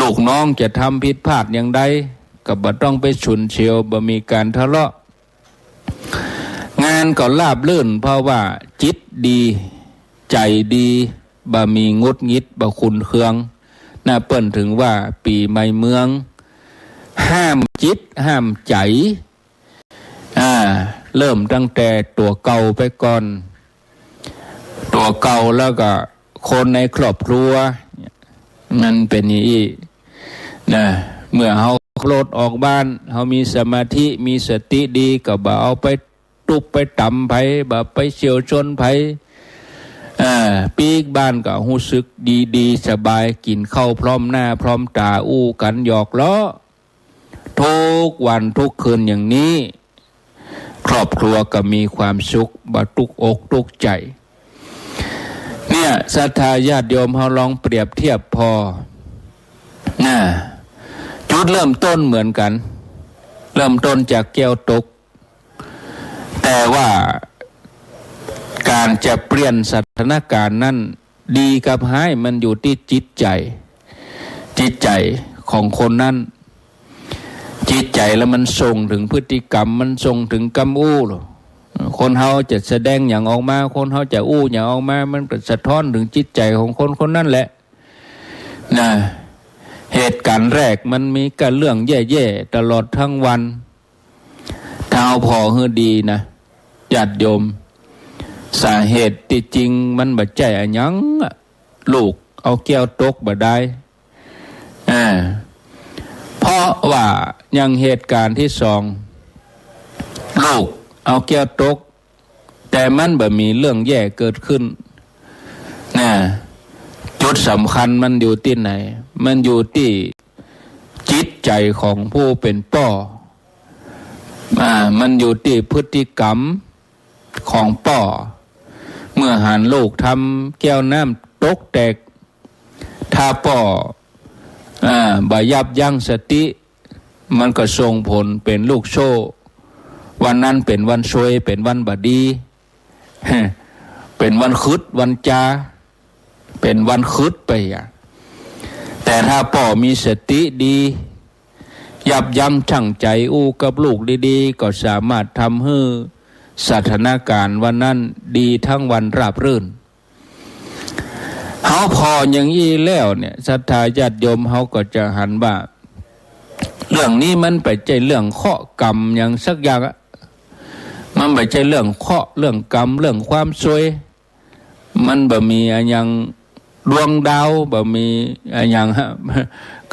ลูกน้องจะทำผิดพลาดหยังใด ก็บ่ต้องไปฉุนเฉียว บ่มีก๋านทะเลาะ งานก็ราบรื่น เพราะว่าจิตดี ใจ๋ดี บ่มีหงุดหงิด บ่ขุ่นเคือง นะ เปิ้นเถิงว่าปี๋ใหม่เมือง ห้ามจิต ห้ามใจ๋ อ่า เริ่มตั้งแต่ตั๋วเก่าไปก่อน ตั๋วเก่าแล้วก็คนในครอบครัว มันเป๋นอย่างอี้ นะ เมื่อเฮาขับรถออกบ้าน เฮามีสมาธิ มีสติดี ก็บ่เอาไปตุ๊บไปตำใผ บ่ไปเฉี่ยวชนใผ อ่า ปิ๊กบ้านก็ฮู้สึกดีๆ สบาย กิ๋นข้าวพร้อมหน้าพร้อมต๋า อู้กั๋นหยอกเล้าะ ทุกวันทุกคืนอย่างนี้ ครอบครัวก็มีความสุข บ่ตุ๊กอกตุ๊กใจ๋ เนี่ย ศรัทธาญาติโยมเฮาลองเปรียบเทียบผ่อ นะ จุดเริ่มต้นเหมือนกั๋น เริ่มต้นจากแก้วตก แต่ว่าก๋านจะเปลี่ยนสถานก๋ารณ์นั้น ดีกับฮ้าย มันอยู่ตี้จิตใจ๋ จิตใจ๋ของคนนั้น จิตใจ๋แล้วมันส่งเถิงพฤติกรรม มันส่งเถิงกำอู้หรอ คนเฮาจะแสดงหยังออกมา คนเฮาจะอู้หยังออกมา มันก็สะท้อนเถิงจิตใจ๋ของคนคนนั้นแหละ นะ เหตุก๋ารณ์แรกมันมีก้าเรื่องแย่ๆ ตลอดทั้งวัน ถ้าเฮาผ่อหื้อดีนะ ญาติโยม สาเหตุตี้จริงมันบ่ใจ้อะหยังอะ ลูกเอาแก้วตกบ่ดาย อ่า เพราะว่ายังเหตุก๋ารณ์ตี้สอง ลูกเอาแก้วตก แต่มันบ่มีเรื่องแย่เกิดขึ้น นะ จุดสำคัญมันอยู่ตี้ไหน มันอยู่ตี้จิตใจ๋ของผู้เป๋นป้อ อ่า มันอยู่ตี้พฤติกรรมของป้อ เมื่อหันลูกทำแก้วน้ำตกแตก ถ้าป้อ อ่า บ่ยับยั้งสติ มันก็ส่งผลเป๋นลูกโซ่ วันนั้นเป๋นวันซวย เป๋นวันบ่ดี เป๋นวันขึดวันจา เป๋นวันขึดไปอะ แต่ถ้าป้อมีสติดี ยับยั้งชั่งใจ๋อู้กับลูกดีๆ ก็สามารถทำหื้อสถานก๋ารณ์วันนั้นดีทั้งวันราบรื่น เฮาผ่ออย่างอี้แล้วเนี่ย ศรัทธาญาติโยมเฮาก็จะหันว่า เรื่องนี้มันบ่ใจ้เรื่องเคราะห์กรรมหยังสักอย่างอะ มันบ่ใจ้เรื่องเคราะห์ เรื่องกรรม เรื่องความซวย มันบ่มีอะหยังดวงดาว บ่มีอะหยังฮะ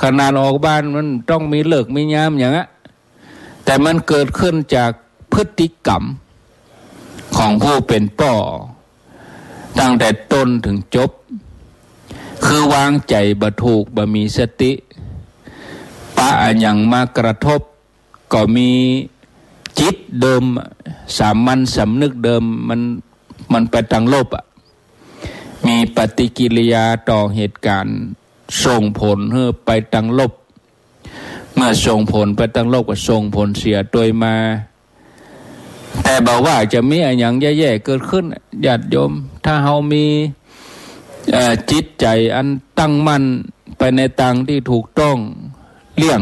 ขนาดออกบ้านมันต้องมีฤกษ์มียามหยังอะ แต่มันเกิดขึ้นจากพฤติกรรม ของผู้เป๋นป้อ ตั้งแต่ต้นเถิงจบ คือวางใจ๋บ่ถูก บ่มีสติ ปะอะหยังมากระทบ ก็มีจิตเดิม สามัญสำนึกเดิม มัน มันไปตางลบอะ มีปฏิกิริยาต่อเหตุก๋ารณ์ ส่งผลหื้อไปตางลบ เมื่อส่งผลไปตางลบก็ส่งผลเสียตวยมา แต่บ่ว่าจะมีอะหยังแย่ๆ เกิดขึ้น ญาติโยม ถ้าเฮามี เอ่อ จิตใจ๋อันตั้งมั่นไปในตางตี้ถูกต้อง เลี่ยง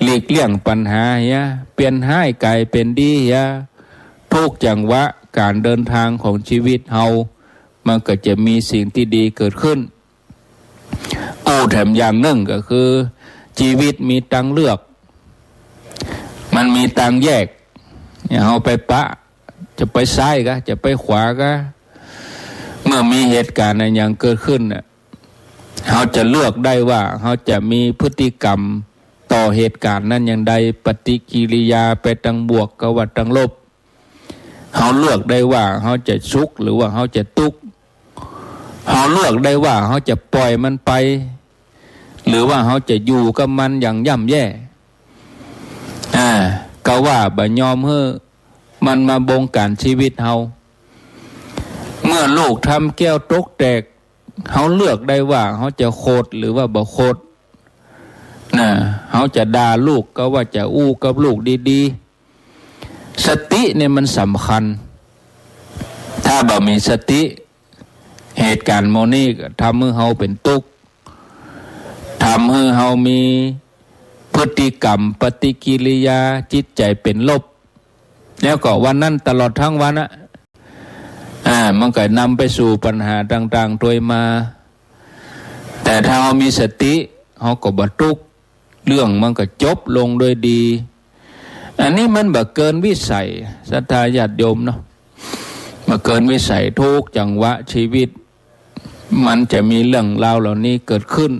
หลีกเลี่ยงปัญหาเหีย เปลี่ยนฮ้ายก๋ายเป๋นดีเหีย ทุกจังหวะก๋านเดินตางของจีวิตเฮา มันก็จะมีสิ่งตี้ดีเกิดขึ้น อู้แถมอย่างนึ่งก็คือ จีวิตมีตางเลือก มันมีตางแยก เนี่ย เฮาไปปะ จะไปซ้ายกา จะไปขวากา เมื่อมีเหตุก๋ารณ์อะหยังเกิดขึ้นน่ะ เฮาจะเลือกได้ว่าเฮาจะมีพฤติกรรมต่อเหตุก๋ารณ์นั้นอย่างใด ปฏิกิริยาไปตางบวกกาว่าตางลบ เฮาเลือกได้ว่าเฮาจะสุขหรือว่าเฮาจะตุ๊กข์ เฮาเลือกได้ว่าเฮาจะป่อยมันไป หรือว่าเฮาจะอยู่กับมันอย่างย่ำแย่ อ่า กาว่าบ่ยอมหื้อมันมาบงก๋ารชีวิตเฮา เมื่อลูกทำแก้วตกแตก เฮาเลือกได้ว่าเฮาจะโขดหรือว่าบ่โขด นะ เฮาจะด่าลูกกาว่าจะอู้กับลูกดีๆ สติเนี่ยมันสำคัญ ถ้าบ่มีสติ เหตุก๋ารณ์หมู่นี้ก็ทำหื้อเฮาเป๋นตุ๊กข์ ทำหื้อเฮามีพฤติกรรมปฏิกิริยาจิตใจ๋เป๋นลบ แล้วก็วันนั้นตลอดตึงวันอะ อ่า มันก็นำไปสู่ปัญหาต่างๆ ตวยมา แต่ถ้าเฮามีสติ เฮาก็บ่ตุ๊กข์ เรื่องมันก็จบลงด้วยดี อันนี้มันบ่เกินวิสัย ศรัทธาญาติโยมเนาะ บ่เกินวิสัย ทุกจังหวะชีวิต มันจะมีเรื่องราวเหล่านี้เกิดขึ้น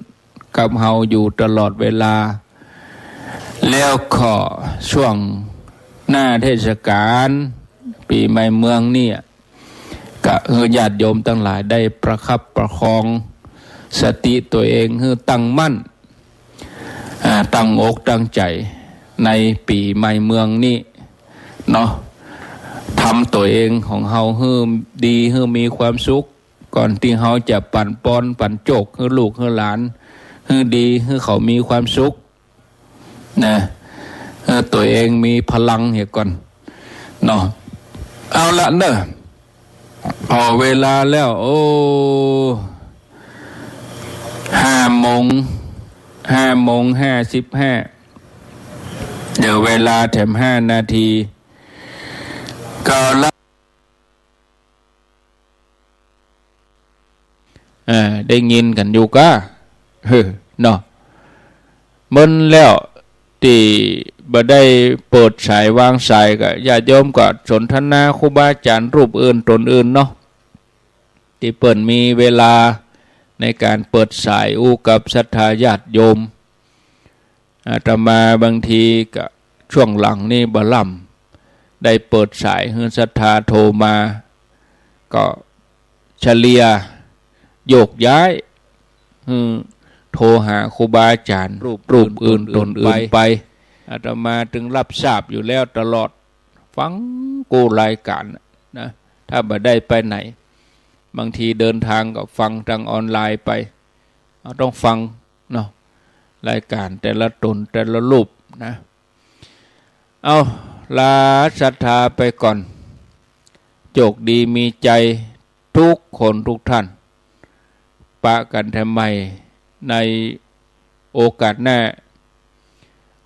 กับเฮาอยู่ตลอดเวลา แล้วก็ช่วงหน้าเทศกาลปี๋ใหม่เมืองเนี่ย ก็หื้อญาติโยมตังหลายได้ประคับประคองสติตวยเองหื้อตั้งมั่น อ่า ตั้งอกตั้งใจ๋ในปี๋ใหม่เมืองนี้เนาะ ทำตวยเองของเฮาหื้อดีหื้อมีความสุข ก่อนตี้เฮาจะปั๋นปอนปั๋นโจกหื้อลูกหื้อหลาน หื้อดีหื้อเขามีความสุข นะ เออ ตวยเองมีพลังเหียก่อนเนาะ เอาละเนอะ ผ่อเวลาแล้ว โอ้ ห้าโมง ห้าโมงห้าสิบห้า เหลือเวลาแถมห้านาที ก็ละ เออ ได้ยินกั๋นอยู่ก้า เออ เนาะ เมินแล้ว ตี้บ่ได้เปิดสายวางสาย ก็ญาติโยมก็สนทนาครูบาอาจ๋ารย์รูปอื่นต๋นอื่นเนาะ ตี้เปิ้นมีเวลาในก๋านเปิดสายอู้กับศรัทธาญาติโยม อาตมาบางทีก็ช่วงหลังนี้บ่ล่ำได้เปิดสายหื้อศรัทธาโทรมา ก็เฉลี่ยโยกย้าย หื้อโทรหาครูบาอาจ๋ารย์รูป รูปอื่นต๋นอื่นไป อาตมาตึงรับทราบอยู่แล้วตลอด ฟังกู้รายก๋านนะ ถ้าบ่ได้ไปไหน บางทีเดินตางก็ฟังตางออนไลน์ไป เอาต้องฟังเนาะ รายก๋านแต่ละต๋นแต่ละรูปนะ เอา ลาศรัทธาไปก่อน โจคดีมีชัยทุกคนทุกท่าน ปะกั๋นแถมใหม่ในโอกาสหน้า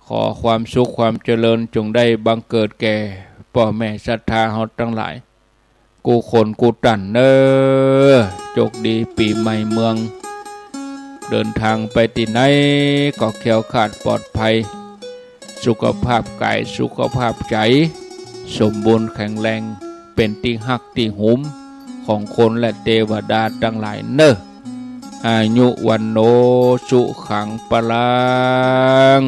ขอความสุขความเจริญจงได้บังเกิดแก่ป้อแม่ศรัทธาเฮาตังหลาย กู้คนกู้ต้านเน่อ โจคดีปี๋ใหม่เมือง เดินตางไปตี้ไหนก็แคล้วคลาดปลอดภัย สุขภาพก๋ายสุขภาพใจ๋ สมบูรณ์แข็งแรง เป๋นตี้ฮักตี้หุมของคนและเตวดาตังหลายเน่อ อายุ วัณโณ สุขัง พลัง